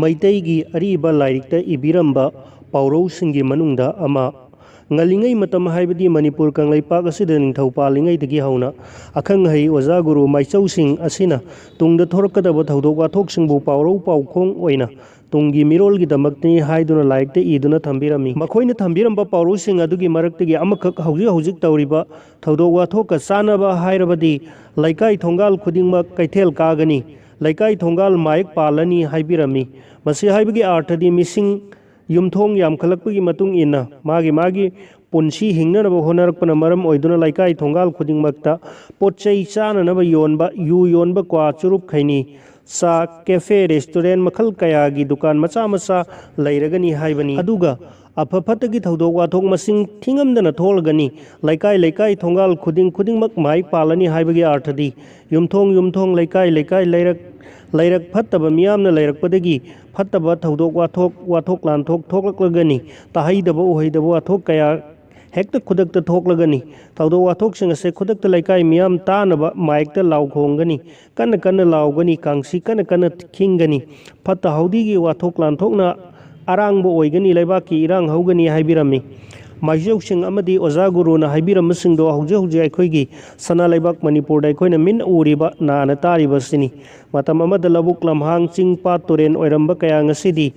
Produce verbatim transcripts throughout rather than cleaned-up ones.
ꯃꯩꯇꯩꯒꯤ ꯑꯔꯤꯕ ꯂꯥꯏꯔꯤꯛꯇ ꯏꯕꯤꯔꯝꯕ ꯄꯥꯎꯔꯧꯁꯤꯡꯒꯤ ꯃꯅꯨꯡꯗ ꯑꯃ, ꯉꯜꯂꯤꯉꯩ ꯃꯇꯝ ꯍꯥꯏꯕꯗꯤ ꯃꯅꯤꯄꯨꯔ ꯀꯪꯂꯩꯄꯥꯛ ꯑꯁꯤꯗ ꯅꯤꯡꯊꯧ ꯄꯥꯜꯂꯤꯉꯩꯗꯒꯤ ꯍꯧꯅ ꯑꯈꯪ ꯑꯍꯩ ꯑꯣꯖꯥ ꯒꯨꯔꯨ ꯃꯥꯏꯆꯧꯁꯤꯡ ꯑꯁꯤꯅ ꯇꯨꯡꯗ ꯊꯣꯔꯛꯀꯗꯕ ꯊꯧꯗꯣꯛ ꯋꯥꯊꯣꯛꯁꯤꯡꯕꯨ ꯄꯥꯎꯔꯧ ꯄꯥꯎꯈꯣꯡ ꯑꯣꯏꯅ ꯇꯨꯡꯒꯤ ꯃꯤꯔꯣꯜꯒꯤꯗꯃꯛꯇꯅꯤ ꯍꯥꯏꯗꯨꯅ ꯂꯥꯏꯔꯤꯛꯇ ꯏꯗꯨꯅ ꯊꯝꯕꯤꯔꯝꯃꯤ꯫ ꯃꯈꯣꯏꯅ ꯊꯝꯕꯤꯔꯝꯕ ꯄꯥꯎꯔꯧꯁꯤꯡ ꯑꯗꯨꯒꯤ ꯃꯔꯛꯇꯒꯤ ꯑꯃꯈꯛ ꯍꯧꯖꯤꯛ ꯍꯧꯖꯤꯛ ꯇꯧꯔꯤꯕ ꯊꯧꯗꯣꯛ ꯋꯥꯊꯣꯛꯀ ꯆꯥꯟꯅꯕ ꯍꯥꯏꯔꯕꯗꯤ ꯂꯩꯀꯥꯏ ꯊꯣꯡꯒꯥꯜ ꯈꯨꯗꯤꯡꯃꯛ ꯀꯩꯊꯦꯜ ꯀꯥꯒꯅꯤ, ꯂꯩꯀꯥꯏ ꯊꯣꯡꯒꯥꯜ ꯃꯥꯏꯛ ꯄꯥꯜꯂꯅꯤ ꯍꯥꯏꯕꯤꯔꯝꯃꯤ꯫ ꯃꯁꯤ ꯍꯥꯏꯕꯒꯤ ꯑꯥꯔꯊꯗꯤ ꯃꯤꯁꯤꯡ ꯌꯨꯝꯊꯣꯡ ꯌꯥꯝꯈꯠꯂꯛꯄꯒꯤ ꯃꯇꯨꯡ ꯏꯟꯅ ꯃꯥꯒꯤ ꯃꯥꯒꯤ ꯄꯨꯟꯁꯤ ꯍꯤꯡꯅꯅꯕ ꯍꯣꯠꯅꯔꯛꯄꯅ ꯃꯔꯝ ꯑꯣꯏꯗꯨꯅ ꯂꯩꯀꯥꯏ ꯊꯣꯡꯒꯥꯜ ꯈꯨꯗꯤꯡꯃꯛꯇ ꯄꯣꯠ ꯆꯩ ꯆꯥꯅꯅꯕ ꯌꯣꯟꯕ, ꯌꯨ ꯌꯣꯟꯕ, ꯀ꯭ꯋꯥ, ꯆꯨꯔꯨꯞ, ꯈꯩꯅꯤ, ꯆꯥ, ꯀꯦꯐꯦ, ꯔꯦꯁꯇꯨꯔꯦꯟ ꯃꯈꯜ ꯀꯌꯥꯒꯤ ꯗꯨꯀꯥꯟ ꯃꯆꯥ ꯃꯆꯥ ꯂꯩꯔꯒꯅꯤ ꯍꯥꯏꯕꯅꯤ꯫ ꯑꯗꯨꯒ ꯑꯐ ꯐꯠꯇꯒꯤ ꯊꯧꯗꯣꯛ ꯋꯥꯊꯣꯛ ꯃꯁꯤꯡ ꯊꯤꯉꯝꯗꯅ ꯊꯣꯛꯂꯒꯅꯤ꯫ ꯂꯩꯀꯥꯏ ꯂꯩꯀꯥꯏ ꯊꯣꯡꯒꯥꯜ ꯈꯨꯗꯤꯡ ꯈꯨꯗꯤꯡꯃꯛ ꯃꯥꯏꯛ ꯄꯥꯜꯂꯅꯤ ꯍꯥꯏꯕꯒꯤ ꯑꯥꯔꯊꯗꯤ ꯌꯨꯝꯊꯣꯡ ꯌꯨꯝꯊꯣꯡ, ꯂꯩꯀꯥꯏ ꯂꯩꯀꯥꯏ, ꯂꯩꯔꯛ ꯂꯩꯔꯛ ꯐꯠꯇꯕ ꯃꯤꯌꯥꯝꯅ ꯂꯩꯔꯛꯄꯗꯒꯤ ꯐꯠꯇꯕ ꯊꯧꯗꯣꯛ ꯋꯥꯊꯣꯛ, ꯋꯥꯊꯣꯛ ꯂꯥꯟꯊꯣꯛ ꯊꯣꯛꯂꯛꯂꯒꯅꯤ꯫ ꯇꯥꯍꯩꯗꯕ ꯎꯍꯩꯗꯕ ꯋꯥꯊꯣꯛ ꯀꯌꯥ ꯍꯦꯛꯇ ꯈꯨꯗꯛꯇ ꯊꯣꯛꯂꯒꯅꯤ꯫ ꯊꯧꯗꯣꯛ ꯋꯥꯊꯣꯛꯁꯤꯡ ꯑꯁꯦ ꯈꯨꯗꯛꯇ ꯂꯩꯀꯥꯏ ꯃꯤꯌꯥꯝ ꯇꯥꯅꯕ ꯃꯥꯏꯛꯇ ꯂꯥꯎ ꯈꯣꯡꯒꯅꯤ, ꯀꯟꯅ ꯀꯟꯅ ꯂꯥꯎꯒꯅꯤ, ꯀꯥꯡꯁꯤ ꯀꯟꯅ ꯀꯟꯅ ꯈꯤꯡꯒꯅꯤ꯫ ꯐꯠꯇ ꯍꯥꯎꯗꯤꯒꯤ ꯋꯥꯊꯣꯛ ꯂꯥꯟꯊꯣꯛꯅ ꯑꯔꯥꯡꯕ ꯑꯣꯏꯒꯅꯤ, ꯂꯩꯕꯥꯛꯀꯤ ꯏꯔꯥꯡ ꯍꯧꯒꯅꯤ ꯍꯥꯏꯕꯤꯔꯝꯃꯤ꯫ ꯃꯥꯏꯆꯧꯁꯤꯡ ꯑꯃꯗꯤ ꯑꯣꯖꯥ ꯒꯨꯔꯨꯅ ꯍꯥꯏꯕꯤꯔꯝꯕꯁꯤꯡꯗꯣ ꯍꯧꯖꯤꯛ ꯍꯧꯖꯤꯛ ꯑꯩꯈꯣꯏꯒꯤ ꯁꯅꯥ ꯂꯩꯕꯥꯛ ꯃꯅꯤꯄꯨꯔꯗ ꯑꯩꯈꯣꯏꯅ ꯃꯤꯠꯅ ꯎꯔꯤꯕ, ꯅꯥꯅ ꯇꯥꯔꯤꯕꯁꯤꯅꯤ꯫ ꯃꯇꯝ ꯑꯃꯗ ꯂꯧꯕꯨꯛ ꯂꯝꯍꯥꯡ, ꯆꯤꯡ ꯄꯥꯠ ꯇꯨꯔꯦꯟ ꯑꯣꯏꯔꯝꯕ ꯀꯌꯥ ꯉꯁꯤꯗꯤ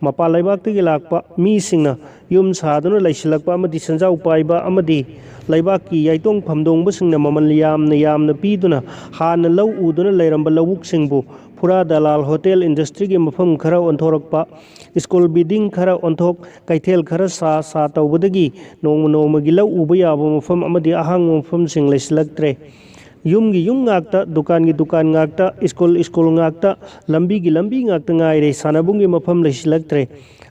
ꯃꯄꯥꯟ ꯂꯩꯕꯥꯛꯇꯒꯤ ꯂꯥꯛꯄ ꯃꯤꯁꯤꯡꯅ ꯌꯨꯝ ꯁꯥꯗꯨꯅ ꯂꯩꯁꯤꯜꯂꯛꯄ ꯑꯃꯗꯤ ꯁꯦꯟꯖꯥꯎ ꯄꯥꯏꯕ ꯑꯃꯗꯤ ꯂꯩꯕꯥꯛꯀꯤ ꯌꯥꯏꯇꯣꯡ ꯐꯝꯗꯣꯡꯕꯁꯤꯡꯅ ꯃꯃꯜ ꯌꯥꯝꯅ ꯌꯥꯝꯅ ꯄꯤꯗꯨꯅ ꯍꯥꯟꯅ ꯂꯧ ꯎꯗꯨꯅ ꯂꯩꯔꯝꯕ ꯂꯧꯕꯨꯛꯁꯤꯡꯕꯨ ꯐꯨꯔꯥ ꯗꯂꯥꯜ, ꯍꯣꯇꯦꯜ ꯏꯟꯗꯁꯇ꯭ꯔꯤꯒꯤ ꯃꯐꯝ ꯈꯔ ꯑꯣꯟꯊꯣꯔꯛꯄ, ꯁ꯭ꯀꯨꯜ ꯕꯤꯜꯗꯤꯡ ꯈꯔ ꯑꯣꯟꯊꯣꯛ, ꯀꯩꯊꯦꯜ ꯈꯔ ꯁꯥ ꯁꯥ ꯇꯧꯕꯗꯒꯤ ꯅꯣꯡꯃ ꯅꯣꯡꯃꯒꯤ ꯂꯧ ꯎꯕ ꯌꯥꯕ ꯃꯐꯝ ꯑꯃꯗꯤ ꯑꯍꯥꯡꯕ ꯃꯐꯝꯁꯤꯡ ꯂꯩꯁꯤꯜꯂꯛꯇ꯭ꯔꯦ꯫ ꯌꯨꯝꯒꯤ ꯌꯨꯝ ꯉꯥꯛꯇ, ꯗꯨꯀꯥꯟꯒꯤ ꯗꯨꯀꯥꯟ ꯉꯥꯛꯇ, ꯁ꯭ꯀꯨꯜ ꯁ꯭ꯀꯨꯜ ꯉꯥꯛꯇ, ꯂꯝꯕꯤꯒꯤ ꯂꯝꯕꯤ ꯉꯥꯛꯇ ꯉꯥꯏꯔꯦ꯫ ꯁꯥꯟꯅꯕꯨꯡꯒꯤ ꯃꯐꯝ ꯂꯩꯁꯤꯜꯂꯛꯇ꯭ꯔꯦ꯫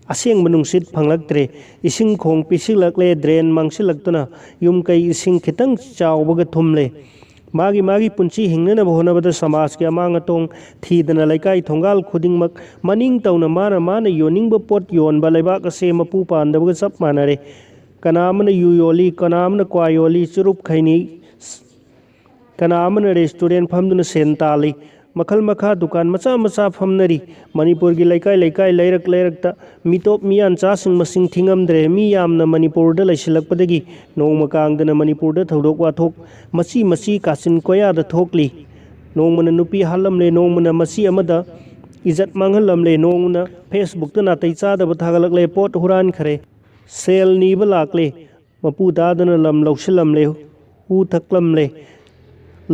ꯑꯁꯦꯡꯕ ꯅꯨꯡꯁꯤꯠ ꯐꯪꯂꯛꯇ꯭ꯔꯦ꯫ ꯏꯁꯤꯡ ꯈꯣꯡ ꯄꯤꯁꯤꯜꯂꯛꯂꯦ꯫ ꯗ꯭ꯔꯦꯟ ꯃꯥꯡꯁꯤꯜꯂꯛꯇꯨꯅ ꯌꯨꯝ ꯀꯩ ꯏꯁꯤꯡ ꯈꯤꯇꯪ ꯆꯥꯎꯕꯒ ꯊꯨꯝꯂꯦ꯫ ꯃꯥꯒꯤ ꯃꯥꯒꯤ ꯄꯨꯟꯁꯤ ꯍꯤꯡꯅꯅꯕ ꯍꯣꯠꯅꯕꯗ ꯁꯃꯥꯖꯀꯤ ꯑꯃꯥꯡ ꯑꯇꯣꯡ ꯊꯤꯗꯅ ꯂꯩꯀꯥꯏ ꯊꯣꯡꯒꯥꯜ ꯈꯨꯗꯤꯡꯃꯛ ꯃꯅꯤꯡ ꯇꯧꯅ ꯃꯥꯅ ꯃꯥꯅ ꯌꯣꯟꯅꯤꯡꯕ ꯄꯣꯠ ꯌꯣꯟꯕ ꯂꯩꯕꯥꯛ ꯑꯁꯦ ꯃꯄꯨ ꯄꯥꯟꯗꯕꯒ ꯆꯞ ꯃꯥꯟꯅꯔꯦ꯫ ꯀꯅꯥ ꯑꯃꯅ ꯌꯨ ꯌꯣꯜꯂꯤ, ꯀꯅꯥ ꯑꯃꯅ ꯀ꯭ꯋꯥ ꯌꯣꯜꯂꯤ, ꯆꯨꯔꯨꯞ ꯈꯩꯅꯤ, ꯀꯅꯥ ꯑꯃꯅ ꯔꯦꯁꯇꯨꯔꯦꯟ ꯐꯝꯗꯨꯅ ꯁꯦꯟ ꯇꯥꯜꯂꯤ꯫ ꯃꯈꯜ ꯃꯈꯥ ꯗꯨꯀꯥꯟ ꯃꯆꯥ ꯃꯆꯥ ꯐꯝꯅꯔꯤ꯫ ꯃꯅꯤꯄꯨꯔꯒꯤ ꯂꯩꯀꯥꯏ ꯂꯩꯀꯥꯏ, ꯂꯩꯔꯛ ꯂꯩꯔꯛꯇ ꯃꯤꯇꯣꯞ ꯃꯤꯌꯥꯟꯆꯥꯁꯤꯡ ꯃꯁꯤꯡ ꯊꯤꯉꯝꯗ꯭ꯔꯦ꯫ ꯃꯤ ꯌꯥꯝꯅ ꯃꯅꯤꯄꯨꯔꯗ ꯂꯩꯁꯤꯜꯂꯛꯄꯗꯒꯤ ꯅꯣꯡꯃ ꯀꯥꯡꯗꯅ ꯃꯅꯤꯄꯨꯔꯗ ꯊꯧꯗꯣꯛ ꯋꯥꯊꯣꯛ ꯃꯆꯤ ꯃꯆꯤ ꯀꯥꯆꯤꯟ ꯀꯣꯌꯥꯗ ꯊꯣꯛꯂꯤ꯫ ꯅꯣꯡꯃꯅ ꯅꯨꯄꯤ ꯍꯥꯠꯂꯝꯂꯦ, ꯅꯣꯡꯃꯅ ꯃꯆꯤ ꯑꯃꯗ ꯏꯖꯠ ꯃꯥꯡꯍꯜꯂꯝꯂꯦ, ꯅꯣꯡꯃꯅ ꯐꯦꯁꯕꯨꯛꯇ ꯅꯥꯇꯩ ꯆꯥꯗꯕ ꯊꯥꯒꯠꯂꯛꯂꯦ, ꯄꯣꯠ ꯍꯨꯔꯥꯟꯈꯔꯦ, ꯁꯦꯜ ꯅꯤꯕ ꯂꯥꯛꯂꯦ, ꯃꯄꯨ ꯇꯥꯗꯅ ꯂꯝ ꯂꯧꯁꯤꯜꯂꯝꯂꯦ, ꯍꯨ ꯊꯛꯂꯝꯂꯦ,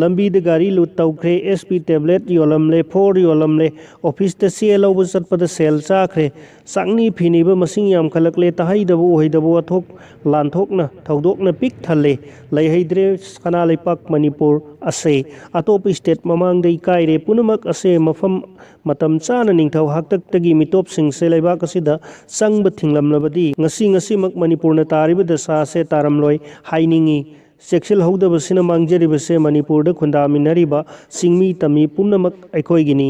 ꯂꯝꯕꯤꯗ ꯒꯥꯔꯤ ꯂꯨꯠ ꯇꯧꯈ꯭ꯔꯦ, ꯑꯦꯁ ꯄꯤ ꯇꯦꯕ꯭ꯂꯦꯠ ꯌꯣꯜꯂꯝꯂꯦ, ꯐꯣꯔ ꯌꯣꯜꯂꯝꯂꯦ, ꯑꯣꯐꯤꯁꯇ ꯆꯦ ꯂꯧꯕ ꯆꯠꯄꯗ ꯁꯦꯜ ꯆꯥꯈ꯭ꯔꯦ, ꯆꯥꯛꯅꯤ ꯐꯤꯅꯤꯕ ꯃꯁꯤꯡ ꯌꯥꯝꯈꯠꯂꯛꯂꯦ, ꯇꯥꯍꯩꯗꯕ ꯎꯍꯩꯗꯕ ꯋꯥꯊꯣꯛ ꯂꯥꯟꯊꯣꯛꯅ ꯊꯧꯗꯣꯛꯅ ꯄꯤꯛ ꯊꯜꯂꯦ꯫ ꯂꯩꯍꯩꯗ꯭ꯔꯦ ꯁꯅꯥ ꯂꯩꯄꯥꯛ ꯃꯅꯤꯄꯨꯔ ꯑꯁꯦ꯫ ꯑꯇꯣꯞꯄ ꯁ꯭ꯇꯦꯠ ꯃꯃꯥꯡꯗ ꯏꯀꯥꯏꯔꯦ꯫ ꯄꯨꯝꯅꯃꯛ ꯑꯁꯦ ꯃꯐꯝ ꯃꯇꯝ ꯆꯥꯅ ꯅꯤꯡꯊꯧ ꯍꯥꯛꯇꯛꯇꯒꯤ ꯃꯤꯇꯣꯞꯁꯤꯡꯁꯦ ꯂꯩꯕꯥꯛ ꯑꯁꯤꯗ ꯆꯪꯕ ꯊꯤꯡꯂꯝꯂꯕꯗꯤ ꯉꯁꯤ ꯉꯁꯤꯃꯛ ꯃꯅꯤꯄꯨꯔꯅ ꯇꯥꯔꯤꯕ ꯗꯁꯥ ꯑꯁꯦ ꯇꯥꯔꯝꯂꯣꯏ ꯍꯥꯏꯅꯤꯡꯏ꯫ ꯆꯦꯛꯁꯤꯜꯍꯧꯗꯕꯁꯤꯅ ꯃꯥꯡꯖꯔꯤꯕꯁꯦ ꯃꯅꯤꯄꯨꯔꯗ ꯈꯨꯟꯗꯥꯃꯤꯟꯅꯔꯤꯕ ꯆꯤꯡꯃꯤ ꯇꯝꯃꯤ ꯄꯨꯝꯅꯃꯛ ꯑꯩꯈꯣꯏꯒꯤꯅꯤ꯫